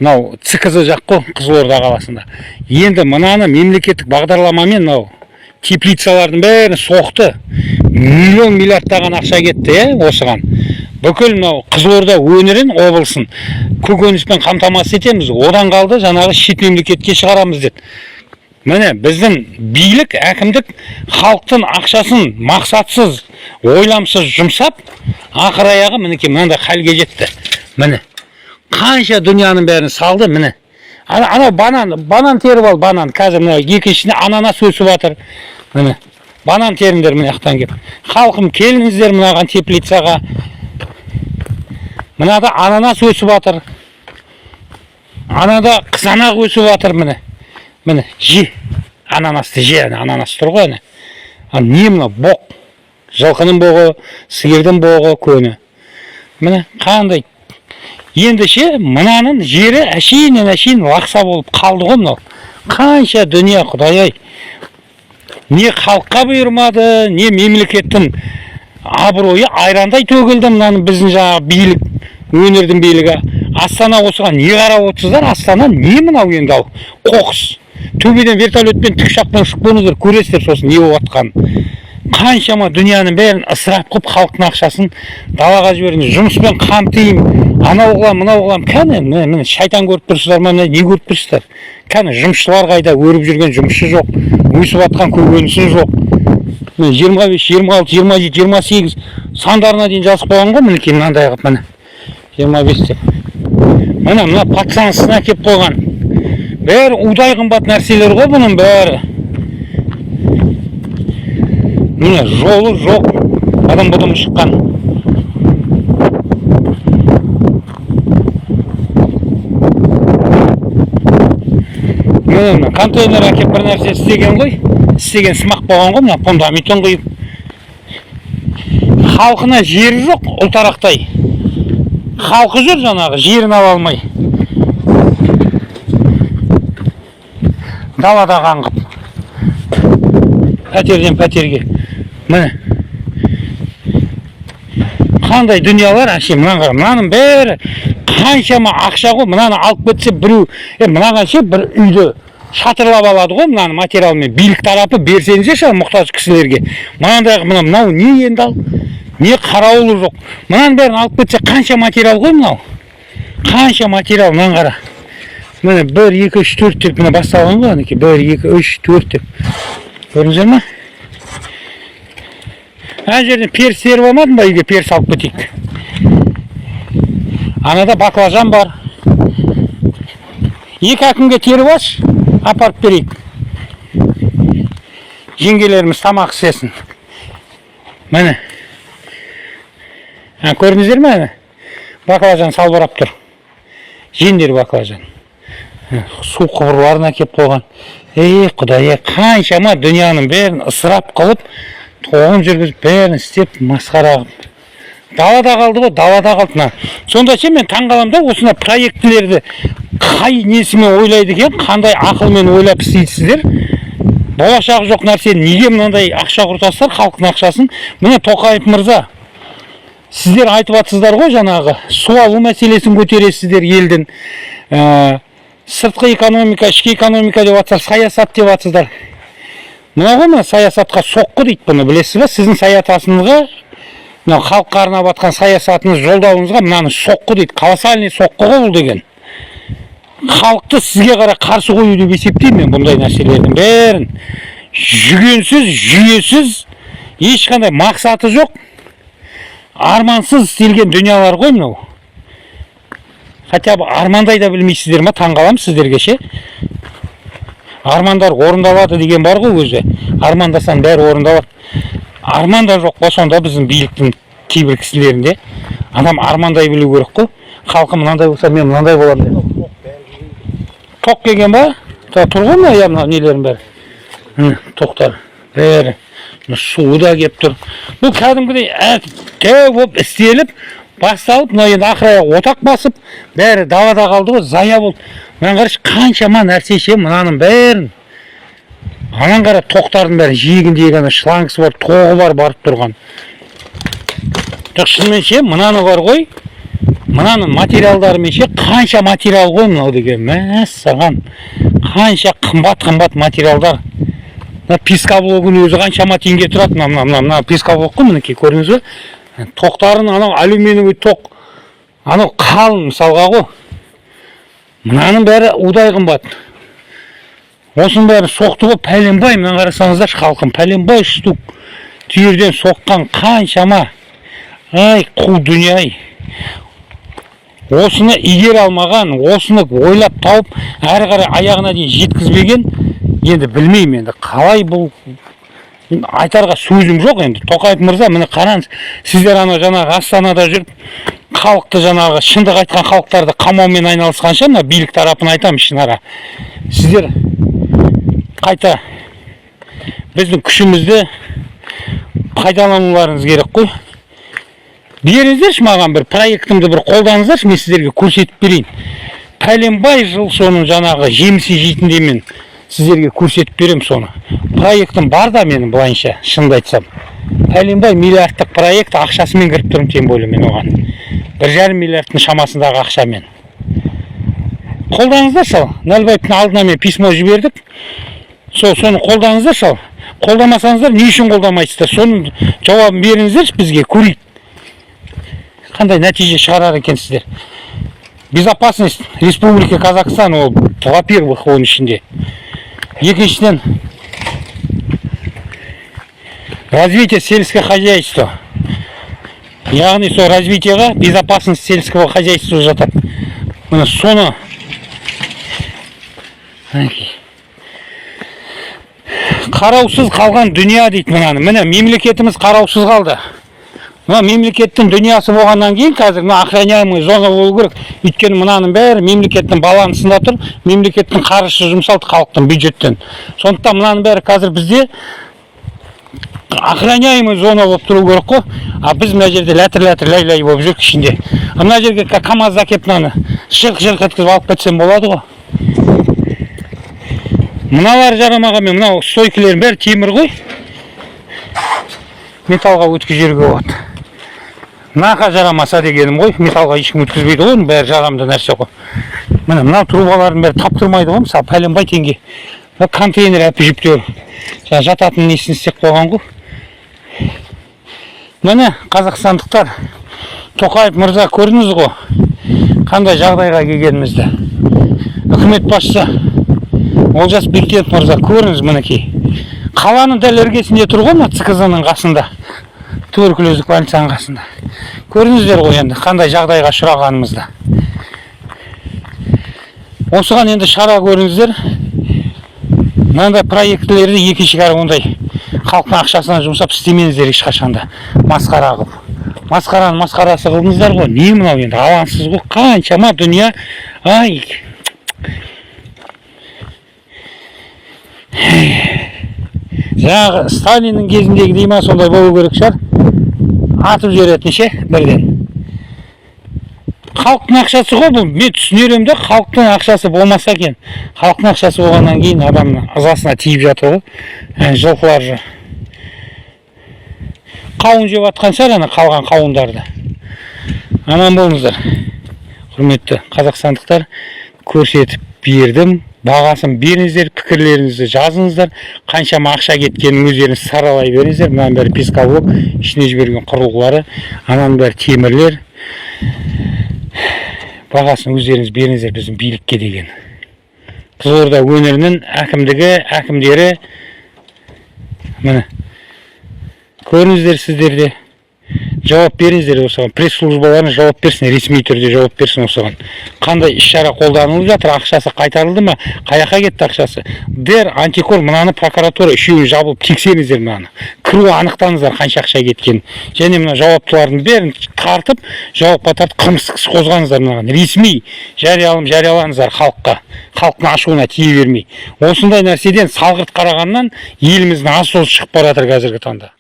Мынау ЦКЗ жақ қой, Қызылорда қаласында. Енді мынаны мемлекеттік бағдарламамен мынау теплицалардың бәрін соқты. Миллион миллиардтаған ақша кетті, иә, осыған. Бүкіл мынау Қызылорда өңірін, облысын көкөніспен қамтамасыз етеміз. Одан қалды жаңағы шет мемлекетке шығарамыз деді. Міне, біздің билік, әкімдік халықтың ақшасын мақсатсыз, ойламсыз жұмсап, ақыр аяғы мінекей мынандай халге жетті. Міне, қанша дүнияның бәрін салды, міне. Анау банан, банан теріп ал, банан. Қазір мына екіншісіне ананас өсіп жатыр. Міне, банан теріңдер мына жақтан келіп. Халқым, келіңіздер мынаған теплицаға. Мынада ананас өсіп жатыр. Анада қызанақ өсіп жатыр, міне. Міне, же. Ананасты же, ана ананас тұр ғой, ана. А не мынау боқ? Жылқының боғы, сиырдың боғы, көні. Міне, қандай. Енді ше, мынаның жері әшейіннен әшейін лақса болып қалды ғой мынау. Қанша дүние, құдай-ай. Не халыққа бұйырмады, не мемлекеттің абыройы айрандай төгілді мынаның біздің жаңағы билік, өңірдің билігі. Астана осыған не қарап отырсыздар? Астана не мынау енді ал? Қоқыс. Төбеден вертолетпен, тікұшақпен ұшып көріңіздер, көресіздер сосын не болып жатқанын. Қаншама дүнияның бәрін ысырап қылып, халықтың ақшасын далаға жібердіңіз. Жұмыспен қамтимын, анау қыламын, мынау қыламын. Кәне, міне, міне, шайтан көріп тұрсыздар ма, міне, не көріп тұрсыздар? Кәне, жұмысшылар қайда? Өріп жүрген жұмысшы жоқ, өсіп жатқан көкөнісі жоқ. Міне, 25, 26, 27, 28 сандарына дейін жазып қойған ғой, мінекей мынандай қылып, міне. 25 деп. Міне, мына подстанциясына әкеліп қойған. Бәрі удай қымбат нәрселер ғой бұның бәрі. Міне, жолы жоқ, адам бұдым шыққан. Міне, мына контейнер әкеліп бір нәрсе істеген ғой. Істеген сымақ болған ғой, мына фундаментін құйып. Халқына жері жоқ, ұлтарақтай. Халқы жүр жаңағы, жерін ала алмай. Далада қаңғып. Пәтерден пәтерге. Міне. Қандай дүниялар әше, мынаны қара, мынаның бәрі қаншама ақша ғой, мынаны алып кетсе біреу, мынаған ше бір үйді шатырлап алады ғой мынаны материалмен. Билік тарапы берсеңіздерші мұқтаж кісілерге. Мынандай мына мынау не енді ал? Не қарауылы жоқ. Мынаның бәрін алып кетсе қанша материал ғой мынау? Қанша материал, мынаны қара. Міне 1, 2, 3, 4 деп мына басталған ғой, әнекей 1, 2, 3, 4 деп. Көрдіңіздер ме? Ана жерден періс теріп алмадың ба, үйге періс алып кетейік. Анада баклажан бар. Екі әкімге теріп алшы, апарып берейік. Жеңгелеріміз тамақ істесін. Міне. Көрдіңіздер ме, әне? Баклажан салбырап тұр. Жеңдер баклажан. Су құбырларын әкеліп қойған. Ей, құдай, қаншама дүнияның бәрін ысырап қылып, тоғын жүргізіп, бәрін істеп, масқара қылып. Далада қалды ғой, далада қалды мына. Сонда ше мен таңғаламын да, осындай проектілерді қай несімен ойлайды екен, қандай ақылмен ойлап істейсіздер? Болашағы жоқ нәрсені неге мынандай ақша құртасыздар, халықтың ақшасын? Міне, Тоқаев мырза, сіздер айтып жатсыздар ғой, жаңағы су алу мәселесін көтересіздер елдің. Сыртқы экономика, ішкі экономика деп жатсыздар, саясат деп жатсыздар. Мына ғой, мына саясатқа соққы дейді бұны, білесіз ба? Сіздің саясатыңызға, мынау халыққа арнап жатқан саясатыңыз, жолдауыңызға мынаны соққы дейді. Колоссальный соққы ғой бұл деген. Халықты сізге қарай қарсы қою деп есептеймін мен бұндай нәрселердің бәрін. Жүгенсіз, жүйесіз, ешқандай мақсаты жоқ, армансыз істелген дүниялар ғой мынау. Хотя бы армандай да білмейсіздер ма, таңғаламын сіздерге ше. Армандар орындалады деген бар ғой өзі. Армандасаң бәрі орындалады. Арман да жоқ қой сонда біздің биліктің кейбір кісілерінде. Адам армандай білу керек қой. Халқым мынандай болса, мен мынандай боламын деп. Тоқ келген ба? Тұр ғой мына, иә, мына нелердің бәрі. Міне, тоқтар бәрі. Мына суы да келіп тұр. Бұл кәдімгідей дәу болып істеліп, басталып, мына енді ақыр аяғы отақ басып, бәрі далада қалды ғой, зая болды. Мынаны қарашы, қаншама нәрсе ше, мынаның бәрін. Анан қара, тоқтардың бәрі жиегіндегі ана шлангысы бар, тоғы бар, барып тұрған. Жоқ, шынымен ше, мынаны бар ғой, Мынаның материалдарымен ше, қанша материал ғой мынау деген, мәссаған, қанша қымбат қымбат материалдар. Мына пескоблогының өзі қаншама теңге тұрады. Мына пескоблок қой, мінекей, көрдіңіз бе тоқтарын? Анау алюминиевый тоқ, анау қалың мысалға ғой. Мынаның бәрі удай қымбат. Осының бәрі соқты ғой пәленбай. Мына қарасаңыздаршы, халқым, пәленбай штук түйірден соққан қаншама. Ай, қу дүние ай осыны игере алмаған, осыны ойлап тауып, әрі қарай аяғына дейін жеткізбеген, енді білмеймін енді қалай бұл. Енді айтарға сөзім жоқ енді. Тоқаев мырза, міне, қараңыз, сіздер анау жаңағы Астанада жүріп, халықты, жаңағы шындық айтқан халықтарды қамаумен айналысқанша, мына билік тарапын айтамын, ішінара сіздер қайта біздің күшімізді пайдалануларыңыз керек қой. Беріңіздерші маған бір проектімді, бір қолдаңыздаршы, мен сіздерге көрсетіп берейін. Пәленбай жыл соның жаңағы жемісін жейтіндей мен сіздерге көрсетіп беремін соны. Проектім бар да менің, былайынша, шынымды айтсам, пәленбай миллиардтық проект, ақшасымен кіріп тұрмын, тем более мен оған 1,5 миллиардтың шамасындағы ақшамен. Қолдаңыздаршы. Ал Нәлібаевтың алдына мен письмо жібердік сол, соны қолдаңыздаршы. Ал қолдамасаңыздар, не үшін қолдамайсыздар, соның жауабын беріңіздерші бізге, көрейік, қандай нәтиже шығарар екенсіздер. Безопасность Республики Казахстан ол, во первых, оның ішінде, екіншіден, развитие сельского хозяйства, яғни сол развитие ға безопасность сельского хозяйства жатады. Міне, соны, мінекей. Қараусыз қалған дүние дейді мынаны. Міне, мемлекетіміз қараусыз қалды. Мына мемлекеттің дүниясы болғаннан кейін қазір мына охраняемый зона болу керек, өйткені мынаның бәрі мемлекеттің балансында тұр, мемлекеттің қаржысы жұмсалды халықтың бюджеттен. Сондықтан мынаның бәрі қазір бізде охраняемый зона болып тұру керек қой. А біз мына жерде ләтір ләтір ләй ләй болып жүрік ішінде. А мына жерге камазды әкеліп, мынаны жырқ жырқ еткізіп алып кетсем болады ғой. Мыналар жарамағанмен, мынау стойкілердің бәрі темір ғой, металлға өткізіп жіберуге болады. Нақа жарамаса дегенім ғой, металлға ешкім өткізбейді ғой, оның бәрі жарамды нәрсе ғой. Міне, мына трубалардың бәрі таптырмайды ғой, мысалы, пәленбай теңге. Мына контейнер әп әжептәуір жаңа жататын несін істеп қойған ғой. Міне, қазақстандықтар, Тоқаев мырза, көрдіңіз ғой қандай жағдайға келгенімізді. Үкімет басшысы Олжас Бектенов мырза, көріңіз, мінекей, қаланың дәл іргесінде тұр ғой, мына ЦКЗ ның қасында, туберкулездік больницаның қасында. Көрдіңіздер ғой енді қандай жағдайға ұшырағанымызды. Осыған енді шара көріңіздер. Мынандай проектілерді екінші кәрі ондай халықтың ақшасына жұмсап істемеңіздер ешқашанда. Масқара қылып, масқараның масқарасы қылдыңыздар ғой. Не мынау енді, алаңсыз ғой, қаншама дүние. Ай, жаңағы Сталиннің кезіндегідей ма, сондай болу керек шығар, атып жіберетін ше бірден. Халықтың ақшасы ғой бұл, мен түсінер едім да, халықтың ақшасы болмаса екен. Халықтың ақшасы болғаннан кейін адамның ызасына тиіп жатыр ғой. Жылқылар жүр, қауын жеп жатқан шығар ана қалған қауындарды. Аман болыңыздар, құрметті қазақстандықтар. Көрсетіп бердім, бағасын беріңіздер, пікірлеріңізді жазыңыздар, қаншама ақша кеткенін өздеріңіз саралай беріңіздер. Мынаның бәрі пескоблок, ішіне жіберген құрылғылары, ананың бәрі темірлер. Бағасын өздеріңіз беріңіздер. Біздің билікке деген, Қызылорда өңірінің әкімдігі, әкімдері, міне, көріңіздер, сіздер де жауап беріңіздер осыған. Пресс службаларыңыз жауап берсін, ресми түрде жауап берсін осыған. Қандай іс шара қолданылып жатыр, ақшасы қайтарылды ма, қай жаққа кетті ақшасы? Дер антикор, мынаны прокуратура, үшеуін жабылып тексеріңіздер, мынаны кіру, анықтаңыздар қанша ақша кеткенін. Және мына жауаптылардың бәрін тартып, жауапқа тартып, қылмыстық іс қозғаңыздар мынаған. Ресми жариялым жариялаңыздар халыққа, халықтың ашуына тие бермей. Осындай нәрседен салғырт қарағаннан еліміздің аз созы шығып бара жатыр қазіргі таңда.